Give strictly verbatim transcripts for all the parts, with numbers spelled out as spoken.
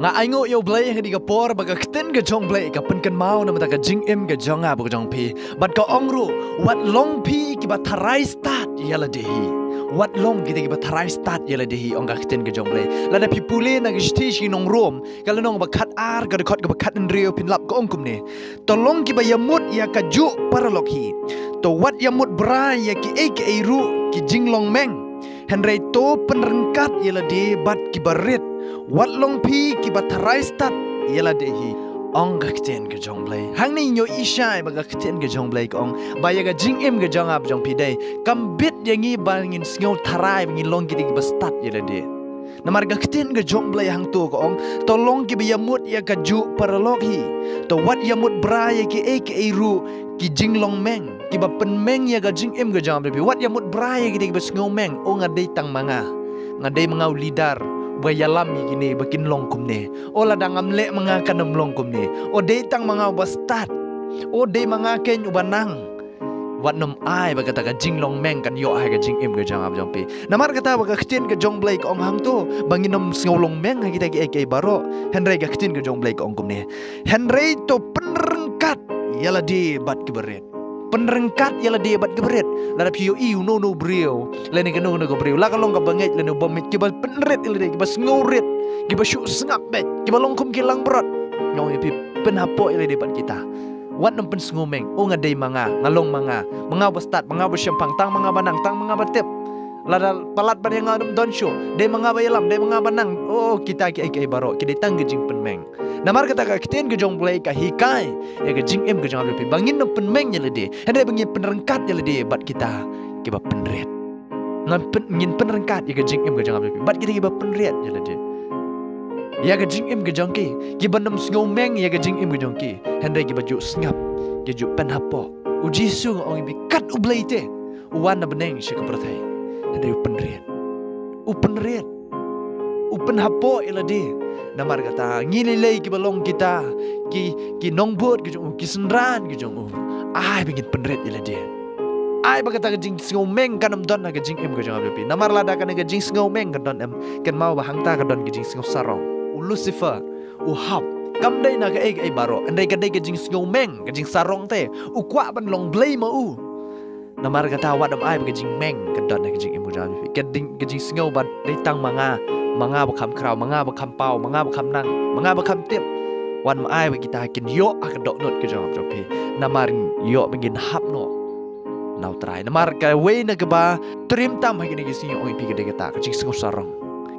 Nga ainguh ïa U Blei ha kane ka por ba ka ktien ka jong U Blei ka pynkynmaw namar ka jingim ka jong nga bad ka jong phi. Bad ka ong ruh, wat long phi kiba tharai stad ïa lade hi. Wat long kita kiba tharai stad ïa lade hi, ong ka ktien ka jong U Blei. Lada phi pule na ka shithi sha ki nong Rom, ka lynnong ba khat ar, ka dkhot kaba khat hynriew, phin lap ka ong kumne. To long kiba ïamut ïa kajuh paralok hi. To wat ïamut brai ïa kiei kiei ruh ki jinglong meng. Hynrei to pynryngkat ïa lade bad kiba rit. Wat long phi kiba tharai stad ïa lade hi, ong ka ktien ka jong U Blei. Hangne ngi ïohi shai ba ka ktien ka jong U Blei ka ong ba ïa ka jingim ka jong nga bad jong phi dei kam bit ïa ngi ba ngin sngew tharai ba ngin long kita kiba stad ïa lade. Namar ka ktien ka jong U Blei hangto ka ong, to long kiba ïamut ïa kajuh paralok hi. To wat ïamut brai ïa kiei kiei ruh ki jinglong meng, kiba pynmeng ïa ka jingim ka jong nga bad jong phi. Wat ïamut brai ïa kita kiba sngew meng, o nga dei tang ma nga. Nga dei ma nga u leader ba ïalam ïa kine ba kin long kumne. O lada ngam leh ma nga kan ym long kumne. O dei tang ma nga uba stad. O dei ma nga keiñ uba nang. Wat nym ai ba kata ka jinglong meng kan ïoh ha ka jingim ka jong nga bad jong phi. Namar kata ba ka ktien ka jong U Blei ka ong hangto ba ngin nym sngew long meng ha kita kiei kiei baroh. Hynrei ka ktien ka jong U Blei ka ong kumne. Hynrei to pynryngkat ïa lade bad kiba rit. Pynryngkat ïa lade bad kiba rit. Lada phi ïohi uno uno u briew lane kano kano ka briew, la ka long kaba ngeit lane u bym ngeit, kiba pynrit ïa lade, kiba sngewrit, kiba shu sngap beit, kiba long kum ki langbrot. Nga ong ïa phi, pynhapoh ïa lade bad kita. Wat nym pynsngew meng, o nga dei ma nga, nga long ma nga, ma nga uba stad, ma nga uba shemphang, tang ma nga ba nang, tang ma nga ba tip. Lada palat ban ïa nga nym don shuh, dei ma nga ba ïalam, dei ma nga ba nang. O kita kiei kiei baroh ki dei tang ka jingpynmeng. Namar kata ka ktien ka jong U Blei ka hikai ïa ka jingim ka jong nga bad jong phi ba ngin nym pynmeng ïa lade, hynrei ba ngin pynryngkat ïa lade bad kita kiba pynrit. Ngan pyn, ngin pynryngkat ïa ka jingim ka jong nga bad jong phi bad kita kiba pynrit ïa lade. Ïa ka jingim ka jong ki, kiba nym sngew meng ïa ka jingim ka jong ki, hynrei kiba ju sngap, ki ju pynhapoh. U Jisu nga ong ïa phi, kat U Blei te u wan na bneng sha ka pyrthei, hynrei u pynrit. U pynrit. U pynhapoh ïa lade. Namar kata ngi lei lei kiba long kita ki, ki nongbud ki jong u, ki synran ki jong u, ai ba ngin pynrit ïa lade. Ai ba kata ka jingsngew meng kan ym don ha ka jingim ka jong nga bad jong phi. Namar lada kane ka jingsngew meng ka don, em, kynmaw ba hangta ka don ka jingsngew sarong. U Lucifer u hap, kam dei na kaei kaei baroh, hynrei ka dei ka jingsngew meng, ka jingsarong te. U kwah ban long blei ma u. Namar kata wat nym ai ba ka jingmeng ka don ha ka jingim ka jong nga bad jong phi. Ka ding, ka jingsngew ba dei tang ma nga, ma nga ba kham khraw, ma nga ba kham paw, ma nga ba kham nang, ma nga ba kham tip. Wat nym ai ba kita kin ïoh ha ka dohnud ka jong nga bad jong phi. Namar ïoh ba ngin hap noh na U Trai. Namar kawei na kaba triem tam ha kine ki sngi, ong ïa phi, ka dei kata ka jingsngew sarong,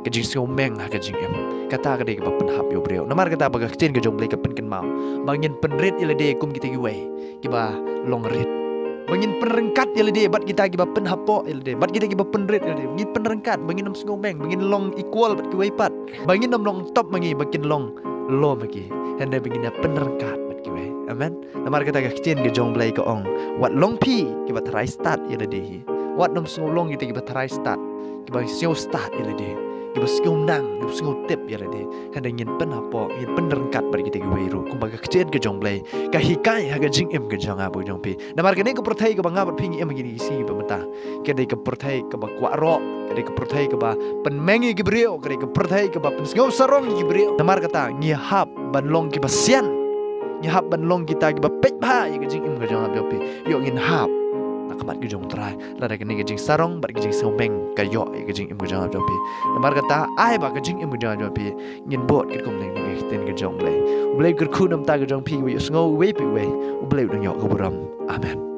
ka jingsngew meng ha ka jingim. Kata ka dei kaba pynhap ïa u briew. Namar kata ba ka ktien ka jong U Blei ka pynkynmaw ba ngin pynrit ïa lade kum kita kiwei kiba long rit. Ba ngin pynryngkat ïa lade bad kita kiba pynhapoh ïa lade, bad kita kiba pynrit ïa lade. Ba ngin pynryngkat, ba ngin nym sngew meng, ba ngin long equal bad kiwei pat. Ba ngin nym long top ma ngi, ba kin long low ma ki. Hynrei ba ngin ïa pynryngkat bad kiwei. Amen. Namar kata ka ktien ka jong U Blei ka ong, wat long phi kiba tharai stad ïa lade hi. Wat nym sngew long kita kiba tharai stad, kiba sngew stad ïa lade, kiba sngew nang, kiba sngew tip ïa lade. Hynrei ngin pynhapoh, ngin pynryngkat bad kita kiwei ruh, kumba ka ktien ka jong U Blei ka hikai ha ka jingim ka jong nga bad jong phi. Namar kane ka pyrthei kaba nga bad phi ngi im ha kine ki sngi ba mynta, ka dei ka pyrthei kaba kwah roh, ka dei ka pyrthei kaba pynmeng ïa ki briew, ka dei ka pyrthei kaba pynsngew sarong ïa ki briew. Namar kata ngi hap ban long kiba sian. Ngi hap ban long kita kiba peit bha ïa ka jingim ka jong nga bad jong phi. Ïoh ngin hap na khmat ka jong U Trai lada kane ka jingsarong bad ka jingsngew meng ka ïoh ïa ka jingim ka jong nga bad jong phi. Namar kata ai ba ka jingim ka jong nga bad jong phi ngin bud katkum ka ktien ka jong U Blei. U Blei u kyrkhu na ka bynta ka jong phi, uwei u sngew, uwei pa uwei. U Blei u dang ïoh ka burom. Amen.